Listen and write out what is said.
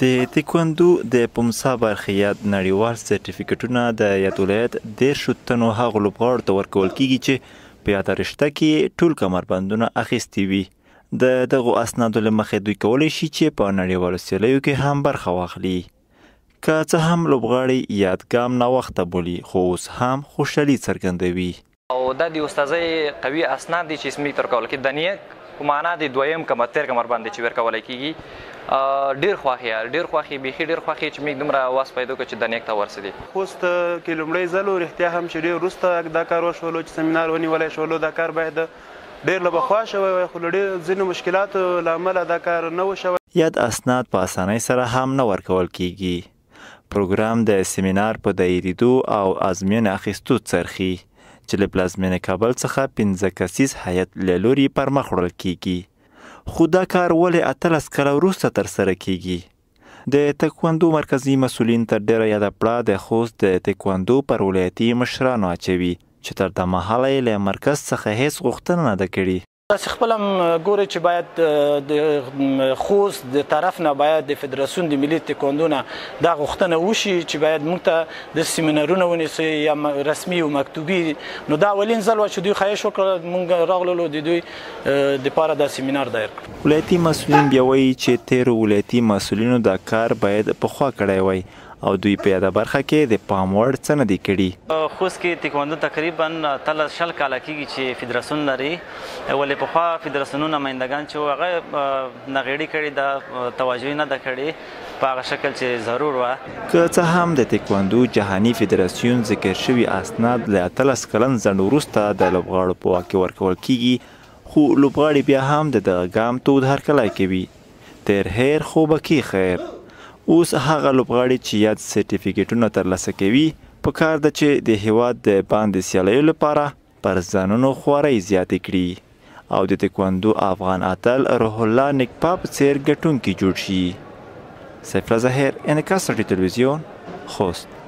د تکواندو د پومسا برخې یاد نړیوال سرټیفیکټونه د یاد ولایت 30 تنو هغو لوبغاړو ته ورکول کیږي چې په یاده رشته کې یې ټول کمربندونه اخیستي وي. د دغو اسنادو له مخې دوی کولی شي چې په نړیوالو سیالیو کې هم برخه واخلي. که څه هم لوبغاړي یاد ګام ناوخته بولي، خو اوس هم خوشحالي څرګندوي. او دا د استادۍ قوي اسناد دي چې اسمي تر کول کې دنیک په معنا د دویم کمر تیر کمر باندې چې ورکول کیږي. ډیر خوښ یا ډیر خوښ، بیخي ډیر خوښ چې موږ دومره واس پیدا کړ چې دنیک ته ورسېدي. خوست کې لومړی ځل و، رښتیا هم چې ډیر وروسته دا کار وشولو چې سمینار ونیولی شولو. دا کار باید ډیر له پخوا شوی وای، خو له ډېر ځینو مشکلاتو له امله دا کار نه و شوی. یاد اسناد په اسانۍ سره هم نه ورکول کیږي. پروګرام د سیمینار په دایریدو او ازموینې اخیستو څرخي چې له پلازمېنې کابل څخه 5 کسیز هیئت له لوري پرمخ وړل کیږي. خو دا کار ولې 18 کاله وروسته ترسره کیږي؟ د تکواندو مرکزي مسؤلین تر ډېره یاده پړه د خوست د تکواندو پر ولایتي مشرانو اچوي چې تر دا مهاله یې له مرکز څخه هیڅ غوښتنه نه ده کړې. تاسو خپل هم ګورئ چې باید د خوست د طرف نه باید د فدراسیون د ملي تکواندو نه دا غوښتنه وشي چې باید موږ ته د سیمینارونه ونیسي یا رسمي او مکتوبي. نو دا اولین ځل و چې دوی خواهش وکړ، موږ راغللو د دوی دپاره دا سیمینار دایر کړ. ولایتي مسؤلین بیا وایي چې تېرو ولایتي مسؤلینو دا کار باید پخوا کړی وای او دوی په یاده برخه کې د پام وړ څه نه دي کړي. خوست کې تکواندو تقریبا 20 کاله کېږي چې فدراسیون لري، ولې پخوا فدراسیونونو نمایندګان چې هغه نغېړي کړې ده، توجه یې نه ده کړې په هغه شکل چې ضرور وه. که څه هم د تکواندو جهاني فدراسیون ذکر شوي اسناد له 18 کلن ځنډ وروسته د لوبغاړو په واک کې ورکول کیږي، خو لوبغاړي بیا هم د دغه ګام تود هرکلی کوي. تېر هېر خو به کې خیر. اوس هغه لوبغاړي چې یاد سرټیفیکټونه ترلاسه کوي، په کار ده چې د هیواد د باندې سیالیو لپاره پر ځانونو خوارۍ زیاتې کړي او د تکواندو افغان اتل روح الله نیکپا په څېر ګټونکي جوړ شي. سیف الله ظاهر، انعکاس راډیو تلویزیون، خوست.